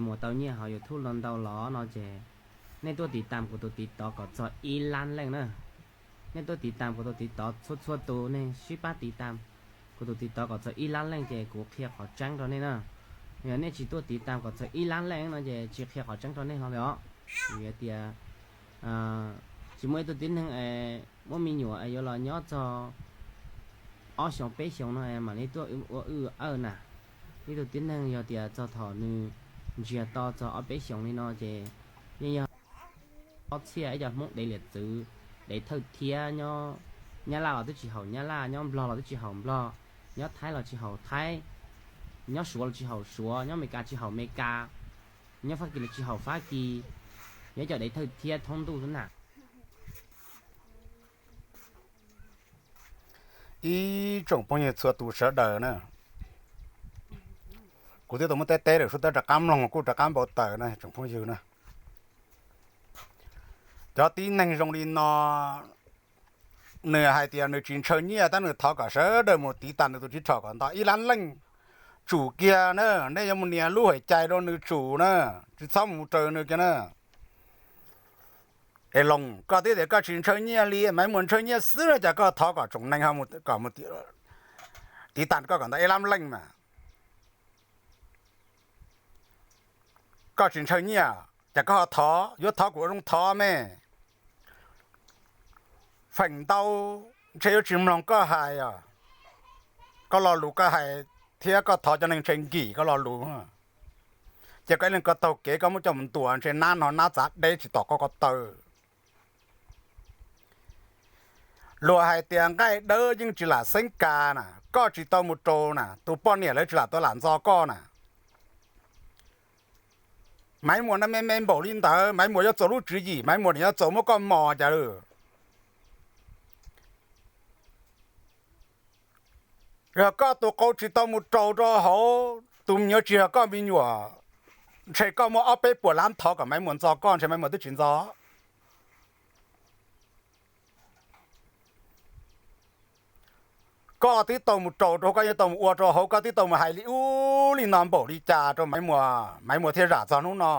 mus tau nyiaj hauv YouTube los ntau los no ces nej tuaj tiv tam kuv tus tiv tov kom txog ib lab leej na. Nej tuaj tiv tam kuv tus tiv tov txhua txhua tus, nej sib pab tiv tam kuv tus tiv tov kom txog ib lab leej ces kuv qhia qhov tseeb rau nej na. Yog nej tsis tuaj tiv tam kom txog ib lab leej no ces tsis qhia qhov tseeb rau nej hlo li os. Vim tias tsis muaj ib tug tib neeg es muaj me nyuam es yuav los nyob txog ob xyoos peb xyoos no es mam li tuaj ua wj awj na. Ib tug tib neeg yog tias txog thaum nws ntsiag to txog ob peb xyoos li no ces yeej yog ob txhiab ib co Hmoob dev liam txwv, dev thawj thiab nyob Nyab Laj los twb tsis haum Nyab Laj, nyob Nplog los twb tsis haum Nplog, nyob Thaib los tsis haum Thaib, nyob Suav los tsis haum Suav, nyob Amelikas tsis haum Amelikas, nyob Fab Kis los tsis haum Fab Kis, yog ib co dev thawj thiab thoob ntuj xwb na. Ib tsoom phooj ywg txhua tus sawv daws na, kuv twb tau muab teb teb lawm, sub tab rov qab mloog kuj rov qab npau taws na tsoom phooj ywg na. Cov tib neeg zoo li no, nws hais tias nws tsis ntshaw nyiaj tab nws thov kom sawv daws mus tiv tas nws tus tiv thom kom nto ib lab leej. Tsum kiag na, nej yuav mus nias lub hais cai rau nws tsum na, tsis txhob mus raws nws kiag na. Es Loos, koj twb tias koj tsis ntshaw nyiaj li, Maiv Muas ntshaw nyiaj xwb no cas koj thov kom tsoom neeg ho mus tiv tas koj kom nto ib lab leej mas. Koj tsis ntshaw nyiaj, cas koj ho thov, yuav thov kuv ua zoo thov me. Feem ntau ntshe yuav tsis mloog koj hais os. Koj lo lus koj hais thiab koj thov cov neeg ntshe nkim koj lo lus. Ces koj ib leeg koj taug kev koj muab coj mus ntuas ntshe nab no nab txav deb tsis tom koj ko taw. Luag hais tias nqaij dawb yeej tsis lam xeeb kas na, koj tsis tau mus rau na, tus poj niam lawv tsis lam tau lam ntxo koj na. Maiv Muas no me me npaum li ntawd, Maiv Muas yuav txaus lub tswv yim, Maiv Muas nim yuav txaus muab koj mos cas lawm. Yog koj tus qau tsis tau mus raus rau hauv, tus me nyuam tsis yog koj me nyuam, ntshe koj muaj ob peb puas lab thov kom Maiv Muas ntxo koj ntshe Maiv Muas twb tsis ntxo. Koj twb tau mus raus rau hauv, koj yuav tau mus ua rau hauv, koj twb tau mus hais li ub li no npaum li cas rau Maiv Muas, Maiv Muas thiaj zam txog hnub no.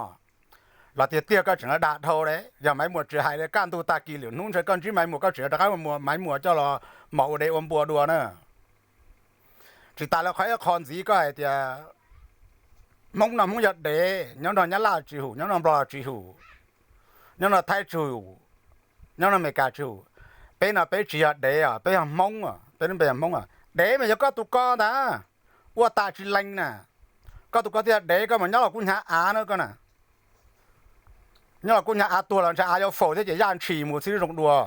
Los tiag tiag koj tseem dag dhau li, yog Maiv Muas tsis hais li kaj ntug tag kis lwm hnub ntshe koj ntsib Maiv Muas koj tseem rov qab mus Maiv Muas coj los mos ua dev ua npua dua na. Tsis tas li qhov ib qho ntxiv koj hais tias Hmoob no Hmoob yog dev, nyob nrog Nyab Laj tsis hum, nyob nrog Nplog tsis hum, nyob nrog Thaib tsis hum, nyob nrog Amelikas tsis hum. Peb no peb tsis yog dev os, peb yog Hmoob os, peb lub npe yog Hmoob os. Dev mas yog koj tus ko ntag, ua tas tsis lees na. Koj tus ko thiaj yog dev, koj mas nyob los kuj hnyav av na koj na. Nyob los kuj hnyav av, tuag los ntshe av yuav faus thiab ces yaj ntshis mus txhib zoo dua.